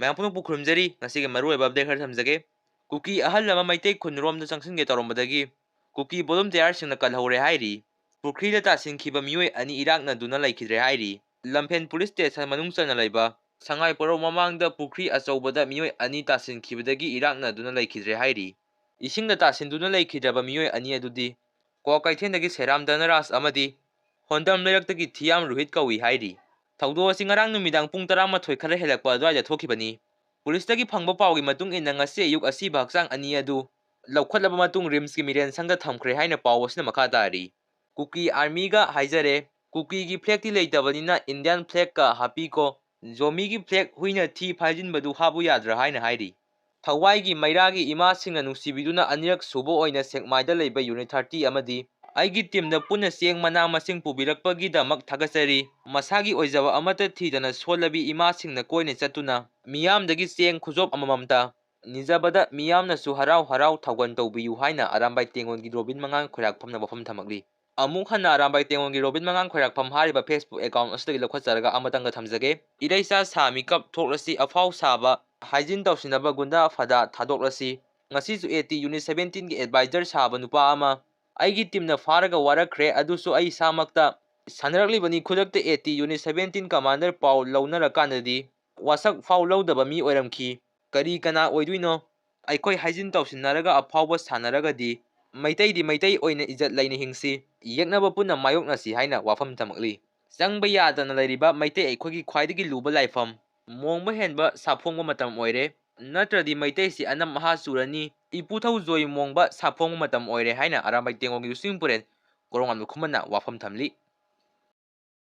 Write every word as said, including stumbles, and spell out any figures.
ꯃꯌꯥꯝ ꯄꯨꯝꯅꯃꯛꯄꯨ ꯈꯨꯔꯨꯝꯖꯔꯤ꯫ ꯉꯁꯤꯒꯤ ꯃꯔꯨꯑꯣꯏꯕ ꯑꯞꯗꯦꯠ ꯈꯔ ꯊꯝꯖꯒꯦ꯫ ꯀꯨꯀꯤ ꯑꯍꯜ ꯑꯃ ꯃꯩꯇꯩ ꯈꯨꯟꯔꯣꯝꯗ ꯆꯪꯁꯤꯟꯒꯦ ꯇꯧꯔꯝꯕꯗꯒꯤ ꯀꯨꯀꯤ ꯚꯣꯂꯨꯟꯇꯤꯌꯥꯔꯁꯤꯡꯅ ꯀꯜꯍꯧꯔꯦ ꯍꯥꯏꯔꯤ꯫ ꯄꯨꯈ꯭ꯔꯤꯗ ꯇꯥꯁꯤꯟꯈꯤꯕ ꯃꯤꯑꯣꯏ ꯑꯅꯤ ꯏꯔꯥꯛꯅꯗꯨꯅ ꯂꯩꯈꯤꯗ꯭ꯔꯦ ꯍꯥꯏꯔꯤ꯫ ꯂꯝꯐꯦꯟ ꯄꯨꯂꯤꯁ ꯁ꯭ꯇꯦꯁꯟ ꯃꯅꯨꯡ ꯆꯟꯅ ꯂꯩꯕ ꯁꯉꯥꯏ ꯄꯣꯔꯧ ꯃꯃꯥꯡꯗ ꯄꯨꯈ꯭ꯔꯤ ꯑꯆꯧꯕꯗ ꯃꯤꯑꯣꯏ ꯑꯅꯤ ꯇꯥꯁꯤꯟꯈꯤꯕꯗꯒꯤ ꯏꯔꯥꯛꯅꯗꯨꯅ ꯂꯩꯈꯤꯗ꯭ꯔꯦ ꯍꯥꯏꯔꯤ꯫ ꯏꯁꯤꯡꯗ ꯇꯥꯁꯤꯟꯗꯨꯅ ꯂꯩꯈꯤꯗ꯭ꯔꯕ ꯃꯤꯑꯣꯏ ꯑꯅꯤ ꯑꯗꯨꯗꯤ ꯀ꯭ꯋꯥꯀꯩꯊꯦꯜꯗꯒꯤ ꯁꯦꯔꯥꯝ ꯙꯅꯔꯥꯖ ꯑꯃꯗꯤ ꯍꯣꯟꯗꯝ ꯂꯩꯔꯛꯇꯒꯤ ꯊꯤꯌꯥꯝ ꯔꯣꯍꯤꯠ ꯀꯧꯏ ꯍꯥꯏꯔꯤ꯫ ꯊꯧꯗꯣꯛ ꯑꯁꯤ ꯉꯔꯥꯡ ꯅꯨꯃꯤꯗꯥꯡ ꯄꯨꯡ ꯇꯔꯥꯃꯥꯊꯣꯏ ꯈꯔ ꯍꯦꯜꯂꯛꯄ ꯑꯗꯨꯋꯥꯏꯗ ꯊꯣꯛꯈꯤꯕꯅꯤ꯫ ꯄꯨꯂꯤꯁꯇꯒꯤ ꯐꯪꯕ ꯄꯥꯎꯒꯤ ꯃꯇꯨꯡ ꯏꯟꯅ ꯉꯁꯤ ꯑꯌꯨꯛ ꯑꯁꯤꯕ ꯍꯛꯆꯥꯡ ꯑꯅꯤ ꯑꯗꯨ ꯂꯧꯈꯠꯂꯕ ꯃꯇꯨꯡ ꯔꯤꯝꯁꯀꯤ ꯃꯤꯔꯦꯟ ꯁꯪꯗ ꯊꯝꯈ꯭ꯔꯦ ꯍꯥꯏꯅ ꯄꯥꯎ ꯑꯁꯤꯅ ꯃꯈꯥ ꯇꯥꯔꯤ꯫ ꯀꯨꯀꯤ ꯑꯥꯔꯃꯤꯒ ꯍꯥꯏꯖꯔꯦ, ꯀꯨꯀꯤꯒꯤ ꯐ꯭ꯂꯦꯛꯇꯤ ꯂꯩꯇꯕꯅꯤꯅ ꯏꯟꯗꯤꯌꯥꯟ ꯐ꯭ꯂꯦꯛꯀ ꯍꯥꯞꯄꯤꯀꯣ, ꯖꯣꯃꯤꯒꯤ ꯐ꯭ꯂꯦꯛ ꯍꯨꯏꯅ ꯊꯤ ꯐꯥꯏꯖꯤꯟꯕꯗꯨ ꯍꯥꯞꯄꯨ ꯌꯥꯗ꯭ꯔꯥ ꯍꯥꯏꯅ ꯍꯥꯏꯔꯤ꯫ ꯊꯋꯥꯏꯒꯤ ꯃꯩꯔꯥꯒꯤ ꯏꯃꯥꯁꯤꯡꯅ ꯅꯨꯡꯁꯤꯕꯤꯗꯨꯅ ꯑꯅꯤꯔꯛ ꯁꯨꯕ ꯑꯣꯏꯅ ꯁꯦꯛꯃꯥꯏꯗ ꯂꯩꯕ ꯌꯨꯅꯤꯠ ꯊꯥꯔꯇꯤ ꯑꯃꯗꯤ ꯑꯩꯒꯤ ꯇꯤꯝꯗ ꯄꯨꯟꯅ ꯆꯦꯡ ꯃꯅꯥ ꯃꯁꯤꯡ ꯄꯨꯕꯤꯔꯛꯄꯒꯤꯗꯃꯛ ꯊꯥꯒꯠꯆꯔꯤ꯫ ꯃꯁꯥꯒꯤ ꯑꯣꯏꯖꯕ ꯑꯃꯠꯇ ꯊꯤꯗꯅ ꯁꯣꯜꯂꯕꯤ ꯏꯃꯥꯁꯤꯡꯅ ꯀꯣꯏꯅ ꯆꯠꯇꯨꯅ ꯃꯤꯌꯥꯝꯗꯒꯤ ꯆꯦꯡ ꯈꯨꯖꯣꯞ ꯑꯃꯃꯝꯇ ꯅꯤꯖꯕꯗ ꯃꯤꯌꯥꯝꯅꯁꯨ ꯍꯔꯥꯎ ꯍꯔꯥꯎ ꯊꯧꯒꯜ ꯇꯧꯕꯤꯌꯨ ꯍꯥꯏꯅ ꯑꯔꯥꯝꯕꯥꯏ ꯇꯦꯡꯒꯣꯜꯒꯤ ꯔꯣꯕꯤꯟ ꯃꯉꯥꯡ ꯈꯣꯏꯔꯥꯛꯐꯝꯅ ꯋꯥꯐꯝ ꯊꯝꯃꯛꯂꯤ꯫ ꯑꯃꯨꯛ ꯍꯟꯅ ꯑꯔꯥꯝꯕꯥꯏ ꯇꯦꯡꯒꯣꯜꯒꯤ ꯔꯣꯕꯤꯟ ꯃꯉꯥꯡ ꯈꯣꯏꯔꯥꯛꯐꯝ ꯍꯥꯏꯔꯤꯕ Facebook account ꯑꯁꯤꯗꯒꯤ ꯂꯧꯈꯠꯆꯔꯒ ꯑꯃꯇꯪꯒ ꯊꯝꯖꯒꯦ꯫ ꯏꯔꯩꯆꯥ ꯁꯥ ꯃꯤꯀꯞ ꯊꯣꯛꯂꯁꯤ, ꯑꯐꯥꯎ ꯁꯥꯕ ꯍꯥꯏꯖꯤꯟ ꯇꯧꯁꯤꯟꯅꯕ ꯒꯨꯟꯗꯥ ꯐꯗꯥ ꯊꯥꯗꯣꯛꯂꯁꯤ꯫ ꯉꯁꯤꯁꯨ AT Unit seventeenꯒꯤ advisor ꯁꯥꯕ ꯅꯨꯄꯥ ꯑꯃ ꯑꯩꯒꯤ ꯇꯤꯝꯅ ꯐꯥꯔꯒ ꯋꯥꯔꯛꯈ꯭ꯔꯦ, ꯑꯗꯨꯁꯨ ꯑꯩ ꯏꯁꯥꯃꯛꯇ ꯁꯥꯟꯅꯔꯛꯂꯤꯕꯅꯤ꯫ ꯈꯨꯗꯛꯇ AT Unit seventeen commander ꯄꯥꯎ ꯂꯧꯅꯔꯀꯥꯟꯗꯗꯤ ꯋꯥꯁꯛ ꯐꯥꯎ ꯂꯧꯗꯕ ꯃꯤ ꯑꯣꯏꯔꯝꯈꯤ꯫ ꯀꯔꯤ ꯀꯅꯥ ꯑꯣꯏꯗꯣꯏꯅꯣ? ꯑꯩꯈꯣꯏ ꯍꯥꯏꯖꯤꯟ ꯇꯧꯁꯤꯟꯅꯔꯒ ꯑꯐꯥꯎꯕ ꯁꯥꯟꯅꯔꯒꯗꯤ ꯃꯩꯇꯩꯗꯤ ꯃꯩꯇꯩ ꯑꯣꯏꯅ ꯏꯖꯠ ꯂꯩꯅ ꯍꯤꯡꯁꯤ, ꯌꯦꯛꯅꯕ ꯄꯨꯟꯅ ꯃꯥꯌꯣꯛꯅꯁꯤ ꯍꯥꯏꯅ ꯋꯥꯐꯝ ꯊꯝꯃꯛꯂꯤ꯫ ꯆꯪꯕ ꯌꯥꯗꯅ ꯂꯩꯔꯤꯕ ꯃꯩꯇꯩ ꯑꯩꯈꯣꯏꯒꯤ ꯈ꯭ꯋꯥꯏꯗꯒꯤ ꯂꯨꯕ ꯂꯥꯏꯐꯝ, ꯃꯣꯡꯕ ꯍꯦꯟꯕ ꯁꯥꯐꯣꯡꯕ ꯃꯇꯝ ꯑꯣꯏꯔꯦ꯫ ꯅꯠꯇ꯭ꯔꯗꯤ ꯃꯩꯇꯩꯁꯤ ꯑꯅꯝ ꯑꯍꯥ ꯆꯨꯔꯅꯤ꯫ ꯏꯄꯨꯊꯧ ꯖꯣꯏ ꯃꯣꯡꯕ ꯁꯥꯐꯣꯡꯕ ꯃꯇꯝ ꯑꯣꯏꯔꯦ ꯍꯥꯏꯅ ꯑꯔꯥꯝꯕꯥꯏ ꯇꯦꯡꯒꯣꯜꯒꯤ ꯂꯨꯆꯤꯡ ꯄꯨꯔꯦꯟ ꯀꯣꯔꯣꯉꯥꯟꯕ ꯈꯨꯃꯟꯅ ꯋꯥꯐꯝ ꯊꯝꯂꯤ꯫